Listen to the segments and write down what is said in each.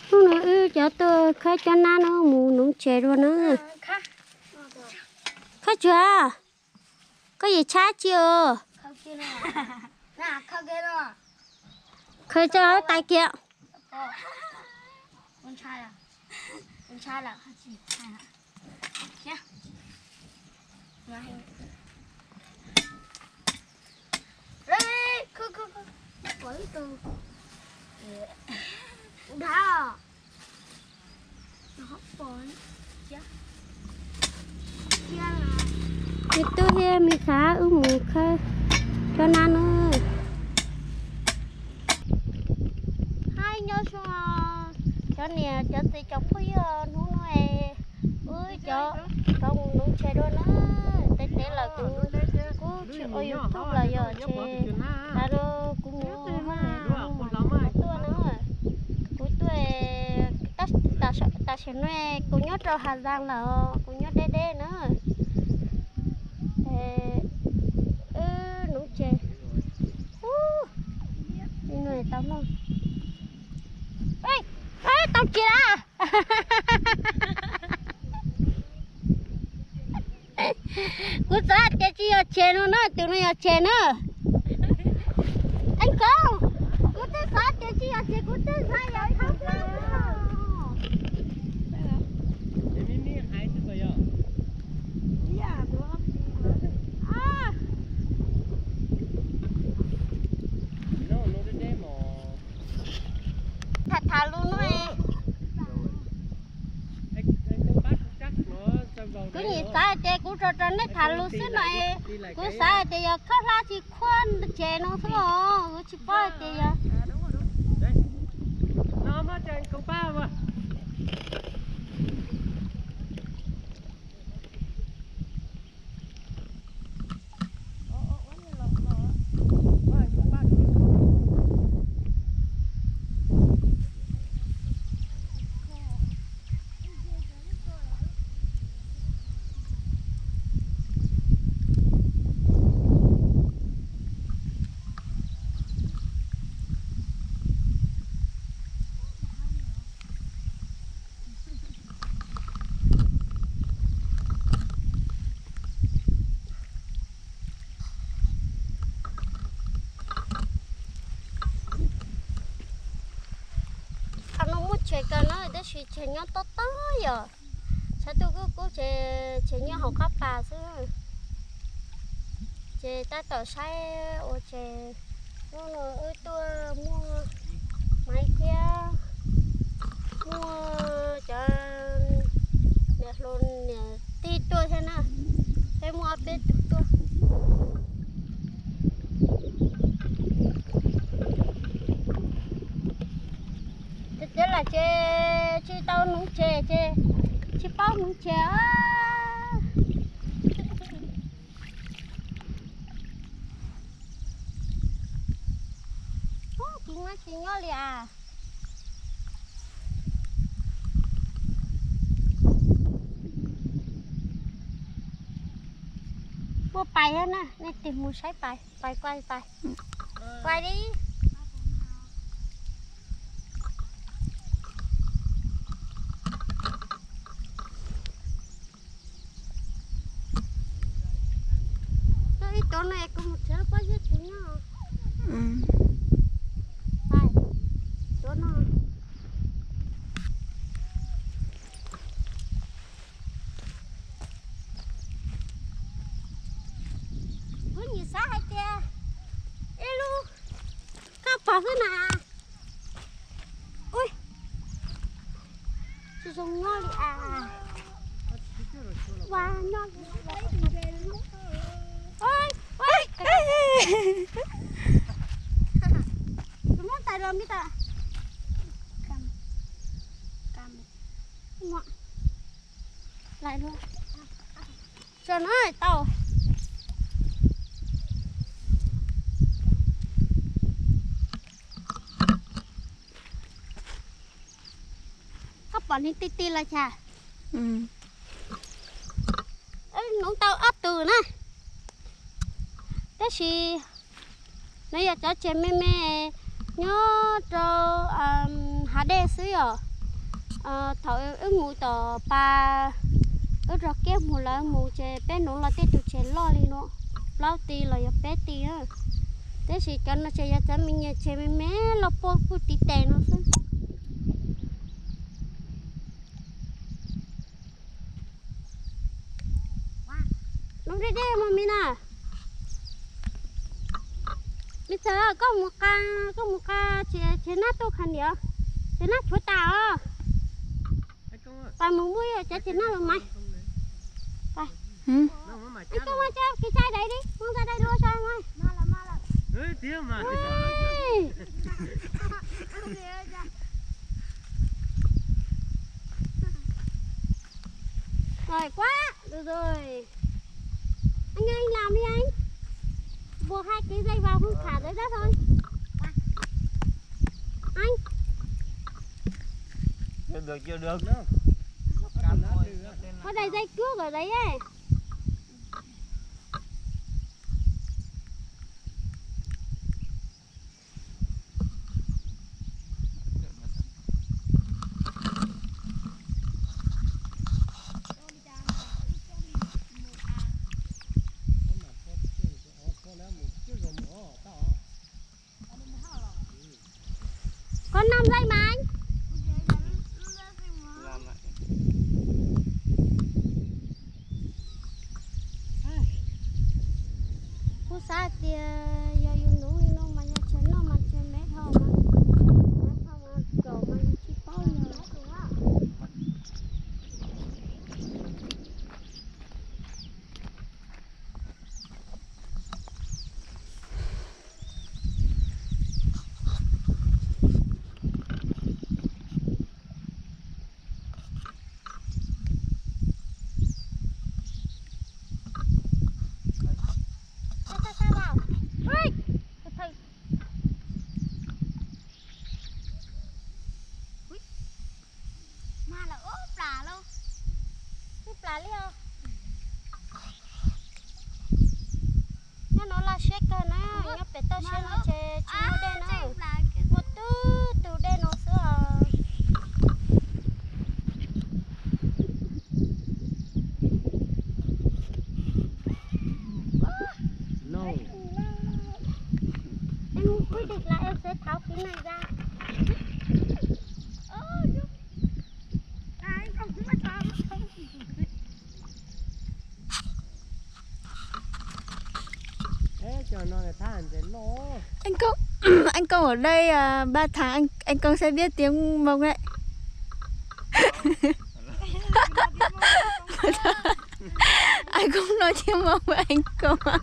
Hnub no wb cov tuaj khawb cov nab no mus nuv tsev dua na. Khawb tsuag, koj yim tshab tsi os? Khawb tso tais kiag. Me tub thiab me xav wb mus khawb cov nab na. Hais nyob zoo cov niam cov txiv cov phooj ywg, hnub no wb cov mus nuv tsev dua na. Tev tev lawm kuv kuj tsis ua YouTube lawm yom, ces tas no kuv mus tuaj na. Kuv tuaj tam sim no kuv nyob rau Hà Giang lawm, kuv nyob deb deb na. Wb nuv tsev. Tau noj. Tau tsis lawm. Kuv xav tias tsis yog tsev no na, tus no yog tsev na. Ev koj, kuv twb xav tias tsis yog tsev, kuv twb xav yog thab plab. Tham tham lus no. Kuv nim xav tias kuv rau rau nej tham lus xwb no, kuv xav tias yog khawb hlab tsis khuab tsev no xwb os, kuv tsis paub tias yog. Qhov no muaj tsev kawg na, tab sis tsev nyob tob tob yom. Sab tuj kub kub ces tsev nyob hauv qab pas xwb. Ces tab tom saib ua tsev, hnub no wb tuaj muaj Maiv thiab muaj cov niam hluas niam tij tuaj thiab na, peb muaj ob peb tug tuaj. Ces tias lawm ces tsis tau nuv tsev ces tsis paub nuv tsev. Tsis nyob tsis nyob li as. Muaj pais thiab na, nej tig mus saib pais, pais kuaj pais. Kuaj li. Ib tuav no es kuv mus tsev lub pob zeb tsev nyob. Tuav no. Kuv nim xav hais tias ib lub kab pos xwb na. Ui, tsis zoo nyob li as. Ua nyob li. Tus muab tais los me tas. Lais luaj. Tso no tau. Koj pom nws ti ti los cas? Nuv tau ob tug na. Tab sis nov yog cov tsev me me nyob rau hav dej xwb yom. Thaum wb mus tom pas, wb rov kiag mus lawv mus ces peb nuv los tej tus tsev loj li no, plaub ti los yog peb ti na. Tab sis cov no ces yog cov me nyuam tsev me me los puag puag tim tes no xwb. Noj deb deb mog me na. Me txawm koj mus qa, koj mus qa tsev nab tuaj kha niam, tsev nab tshuav tas os. Pas mus muab cov tsev nab los mas. Koj muab cov kev tsa daim di, muab tsa daim dua tsa mas. Rồi quá, được rồi. Anh ơi, anh làm đi anh. Buộc hai cái dây vào không thả dưới đất thôi. Anh. Chưa được, chưa được. Có đài dây cước ở đấy ấy. Có năm giây mà anh. Kuv xav tias yog yus nuv li no mas yog tsev noj mas tsev me dhau mas, me dhau mas kaum mas yus tsis paub yog. Mas lawm ub plam lauj. Ub plam li os. Nyob no laj siab kawg na, nyob pem toj siab no ces tsis muaj dej na. Muaj tub tug dej no xwb os. Em không quyết định là em sẽ tháo cái này ra. Anh Công, anh Công ở đây à, ba tháng anh, anh Công sẽ biết tiếng Mông đấy. Anh không nói tiếng Mông với anh Công à?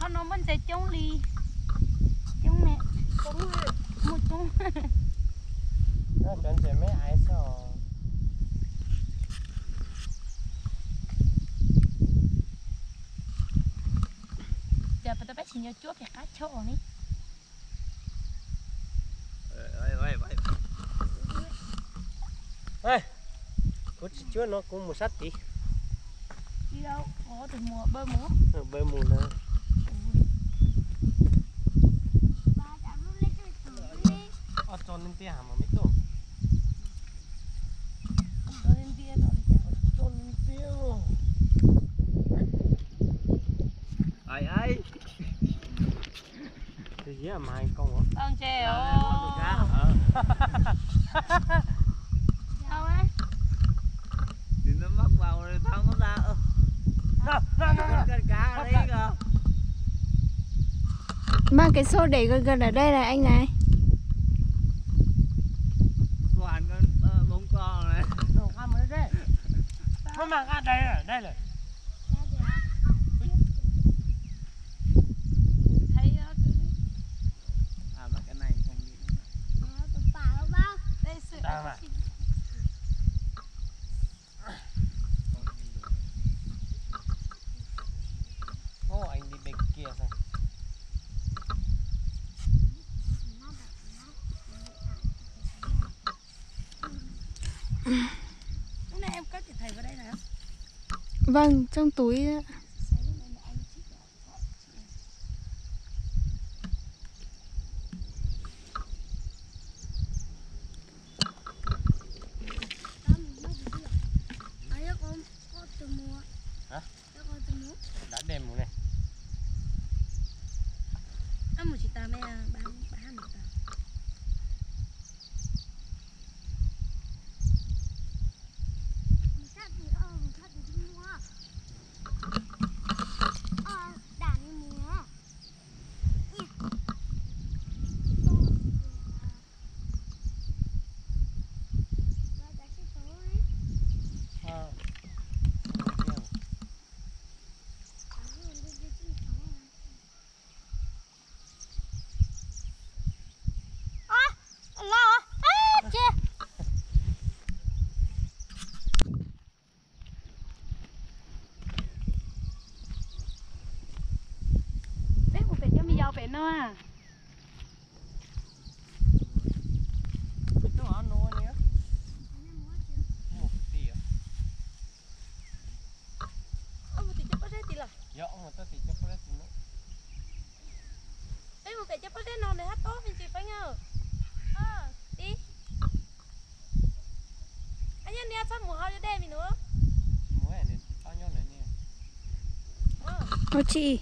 Qhov no muaj ntses coob li. Coob ne. Muaj coob. Cov ntses me aiv xwb os. Cas pas tau peb tsis nco cuab pem qab choj li. Kuv tsis cuab no kuv mus sab tid. Bawj mus na. Tso leej tiaj mas me tub. Tso leej tiaj. Ai ai. Tus ziab mas hais koo os. Tau ntses os. Maj cái xô để gần gần ở đây này anh này. Maj maj đây này, đây này. Thấy á, cứ... À, mà cái này không bị. Đây, sự... Đây mà. Ô, anh đi bên kia xem. Lúc nãy em cất điện thoại vào đây rồi á. Vâng, trong túi ạ. Hả? Đã đêm rồi này. Ăn một chỉ tao mẹ bán, bán một tao. Peb mus pem cov me yau pem no. Peb mus pem cov pob zeb no nws hab tob me ntsis feeb. Ib, nyob niab txhob mus hauv dej me nus. Ua tsi?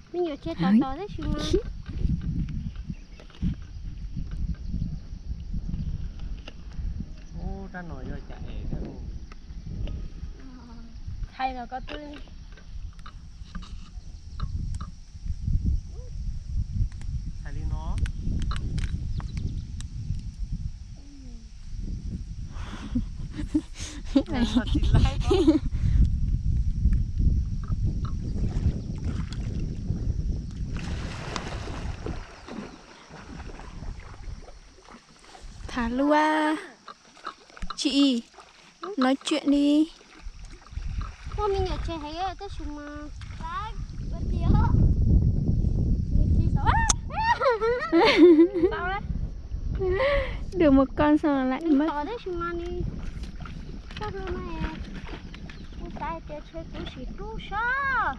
Me nyuam tsev tom tom tab sis mas rab no yog cas es hais los koj twb hais li no. Tham lua. Tsis, nói chuyện đi. Muaj me nyuam tsev heev tab sis mas được một con xong lại mất. Tab sis mas nws txoj hlua no kuv xav hais tias tshe kuv sim rub sab.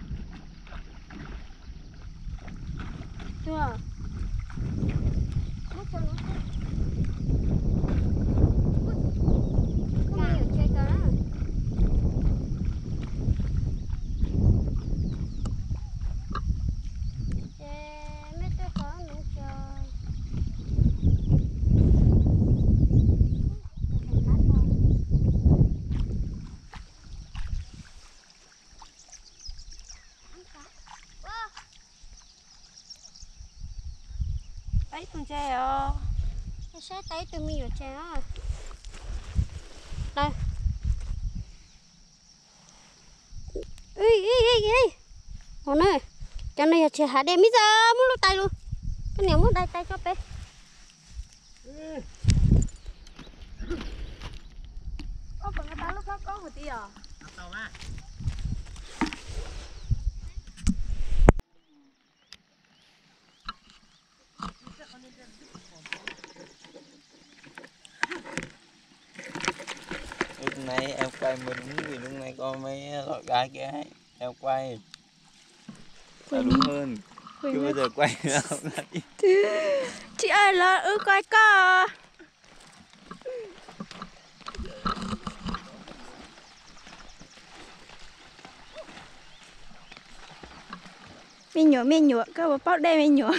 Tau ib tug ntses os. Saib tau ib tug me nyuam tsev os. Hov na, cov no yog tsev hav dej, me txawm muab lub tais lug. Koj niam muab dai tais tso pem. Lúc nãy em quay mới đúng vì lúc nãy có mấy lọn cá kia ấy. Em quay. Quay đúng hơn. Chứ bây giờ quay Tsis ơi los wb quay koj. Me nyuam, me nyuam, koj puas paub dej me nyuam?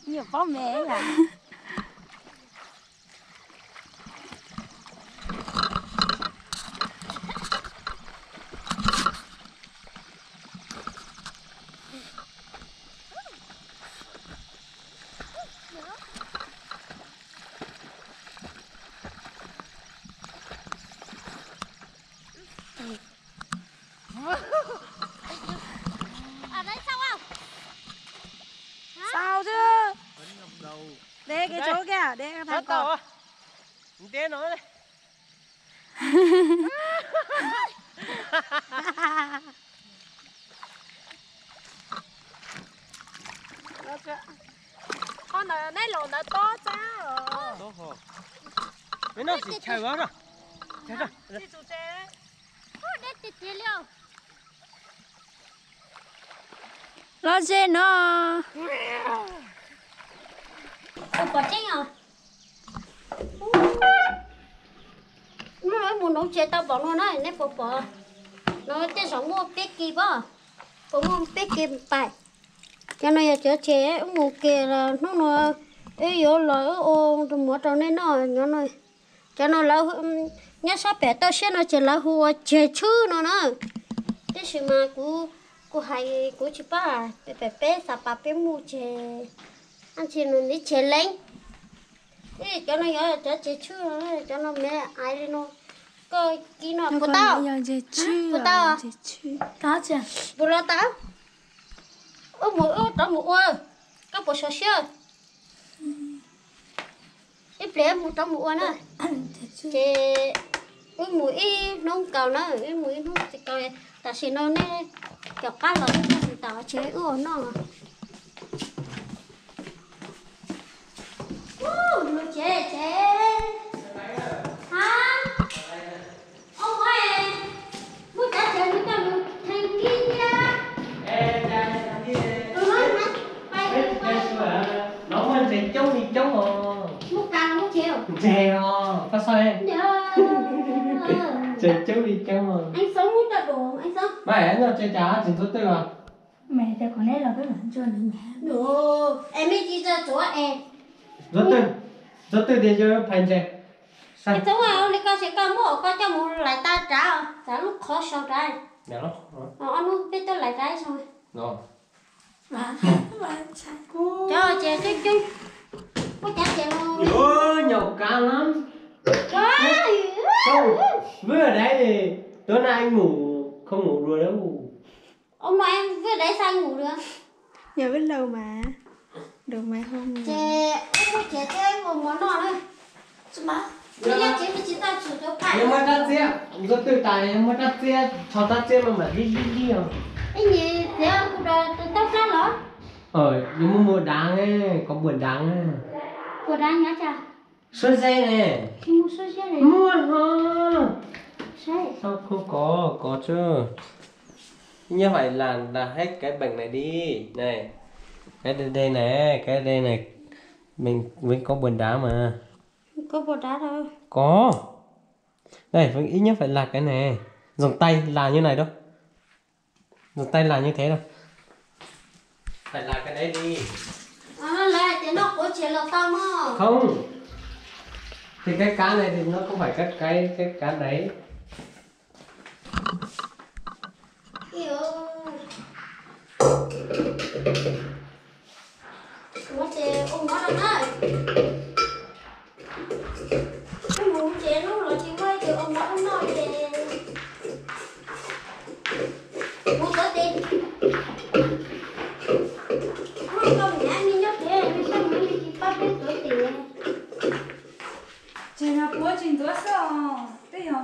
Me nyuam paub me. Tau chứ. Đế cái chỗ kia, đế cái thằng con. Đế nó. Qhov ntawd neb los ntawd tob txab os. Neb no tsis chaw os. Los ze no. Pom tseeb os. Hnub no wb mus nuv tsev tau pom no na, neb puas pom? No tej zaum muaj peb kis pob, puas muaj peb kis pais. Cov no yog cov tsev wb mus ke los hnub no wb yuav los wb ua muav rau nej noj. Cov no lawv, nyob sab pem toj siab no ces lawv hu ua tseg tshwb no na. Tab sis mas kuv, kuv hais kuv tsis paub, pem peb xav pas peb mus tseg, ab tsi nws ntiv tseg leeb. Cov no yog cov tseg tshwb, cov no me aiv li no. Koj kib no puas tau? Puas tau? Puas los tau? Wb mus, wb rov mus ua, koj puas sov siab? Ib pliag wb mus rov mus ua na. Ces wb mus ib hnub kaus na, wb mus ib hnub tsis kaus, tam sim no nej caum qab los wb tsis tau tsev wb ua noj. Ub, mus tsev tsev. Ha? Ub, muab, muab cov tsev mus coj mus theej kib thiab. Tus no na, pais pais. No muaj ntses coob li coob os. Muaj kas muaj tsev os. Ntses os, koj saib. Ntses coob li coob os. Eej Xoob muab coj dua, Eej Xoob. Mas no tsev cas tsis ntxuav twj os? Es me tsis tsuav es. Ntxuav twj, ntxuav twj tias yog phais ntses. Eej Xoob, ua li koj ces koj muab koj coj mus lais tag rau, txav lub qhov sau rau. Ob hnub peb tuaj lais rau sau. Cov ces coob coob, muaj cov ces no. Nyaum kav lawm. Vwj daiv, tối nay anh ngủ không ngủ được đâu. Ông nội em vwj daiv sao anh ngủ được. Nhà bếp lâu mà. Được mà không. Ces wb muaj tsev thiab muaj mov noj na. Yog muaj rab txiab, ntxuav twj tas muaj rab txiab, tsho rab txiab no mam li li li os. Ib nyuag txiav kuv rau taub plab los. Yog muaj muaj dab, có buồn đáng. Buồn đáng nhá cha. Suab zeb ne. Muaj ho. Sao không có, có chứ. Nhất phải là, là hết cái bệnh này đi. Này. Cái đây, đây này, cái đây này. Mình vẫn có buồn đáng mà. Có buồn đáng đâu. Có. Đây, vẫn ít nhất phải là cái này. Dùng tay là như này đâu. Dùng tay là như thế đâu. Phải là cái đấy đi. Lawv hais tias noj quav tsev los tau mog. Không. Thì cái cá này thì nó không phải cái, cái, cái cá đấy. Ua ces ua mov rau na. Wb mus ces hnub los tsis muaj ib tug ua mov wb noj ces mus txov tes. Muaj koj niam me nyob pem, me sab muag tsis pab peb txov tes. Ces no kuv tsis ntxuav xwb os, twb yog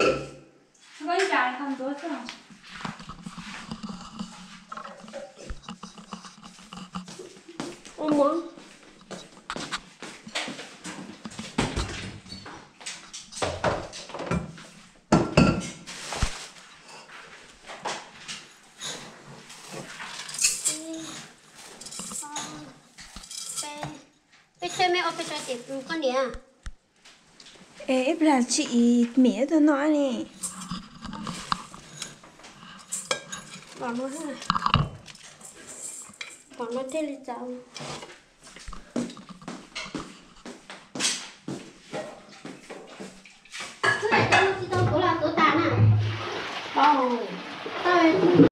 koj ib cas koj ntxuav xwb os. Ua mov. Peb, peb tsheb me ua peb tso ces koj niam. Es ib plag tsis mim tug no ne. Los no. Pom no thiaj li txaus. Tsis tau tuav los tuav tas na. Tau, tau.